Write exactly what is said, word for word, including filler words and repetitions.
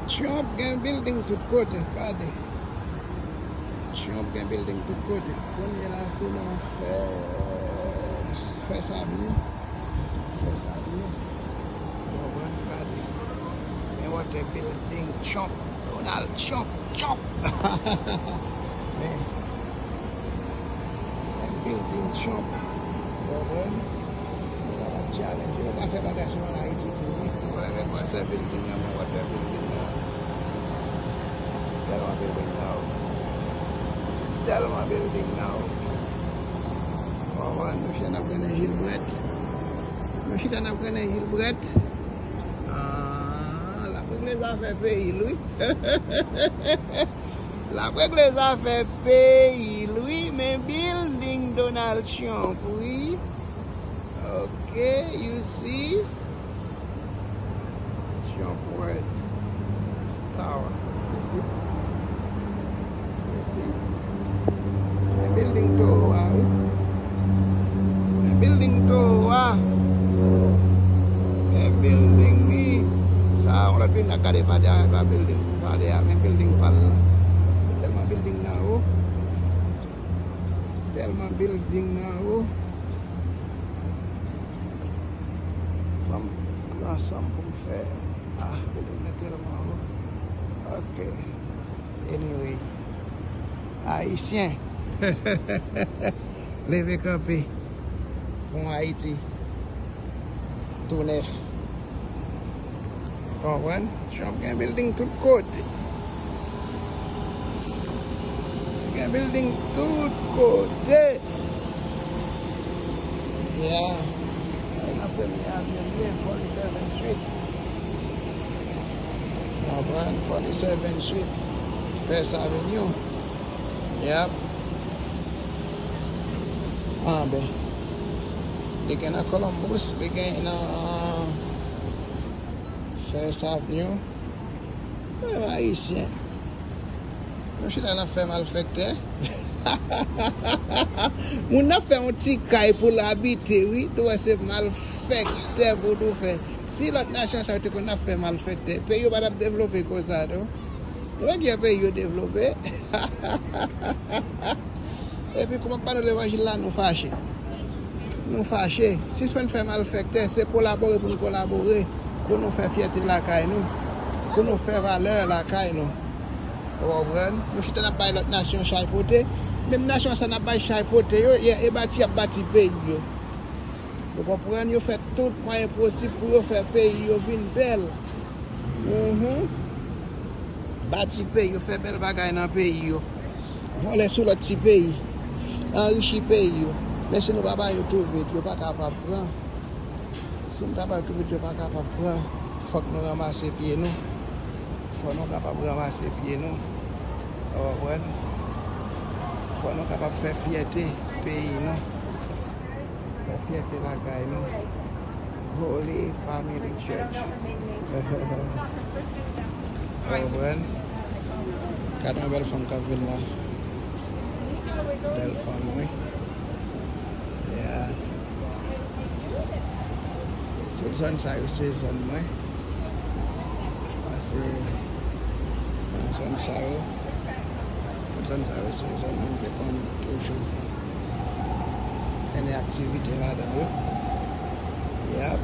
Trump gen building tout kote, gade. Trump gen building tout kote. Kounye la se nan fè, fè sa vini. Fè sa vini. Bon, bon, gade. Men wote building Trump, Donald Trump, Trump. Men, men building Trump. Bon, bon. Nou pa challenge, nou pa fè bagay sou an Ayiti tou, wi. Ou pa renmen kwè se building nan, men wote building nan. Tèlman building nan, wi. Tèlman building nan, wi. Bon, bon, nou chita n ap grennen Gilbert. Nou chita n ap grennen Gilbert. Ah, l ap regle zafè peyi l, wi. L ap regle zafè peyi l, wi. Men building Donald Trump, wi. Ok, you see? Trump World Tower. You see? You see? Men building towo a, wi. Men building towo a. Men building li. Sa a, yon lòt building, n a gade pa dèyè, pa building, pa dèyè, men building pa l la. Tèlman building nan wo. Tèlman building nan wo. Ban m pran sa m pou m fè. Ah, building nan tèlman wo. Ok. Anyway. Ayisyen. Leve kanpe. Pou Ayiti. Tou nèf. Konprann? Trump gen building tout kote. Gen building tout kote. Yeah. N ap fè Miami, forty-seventh Street. Konprann? Forty-seventh Street. First Avenue. Yep. Ah, ben. Li gen nan Columbus, li gen nan, ah, First Avenue. Eh, Ayisyen. Nou chita n ap fè malfektè. Moun nan fè yon ti kay pou l abite, wi. Nou wè se malfektè pou nou fè. Si lòt nasyon sa yo te konn ap fè malfektè, peyi yo pa t ap devlope konsa, non. Nou wè kijan peyi yo devlope. Epi, kòm ap ba nou levanjil la, nou fache. Nou fache. Sispann fè malfektè, se kolabore pou n kolabore, pou nou fè fyète lakay nou, pou nou fè valè lakay nou. Ou konprann? Nou chita n ap bay lòt nasyon chay pote. Menm nasyon sa n ap bay chay pote yo, e, e bati y ap bati peyi yo. Ou konprann? Yo fè tout mwayen posib pou yo fè peyi yo vin bèl. Mhm. Bati peyi yo, fè bèl bagay nan peyi yo. Vòlè sou lòt ti peyi. Anrichi peyi yo. Men si nou pa ba yo tou vit, yo pa kapab pran. Si nou pa ba yo tou vit, yo pa kapab pran. Fòk nou ranmase pye nou. Fò nou kapab ranmase pye nou. Ou konprann? Fò nou kapab fè fyète peyi nou. Fè fyète lakay nou. Holy Family Church. Ou konprann? Gade yon bèl fanm k ap vin la. Bèl fanm, wi. Yeah. Tout zòn sa yo se zòn mwen. Pase nan zòn sa yo. Tout zòn sa yo se zòn mwen ke konn toujou mennen aktivite ladan yo. Yap.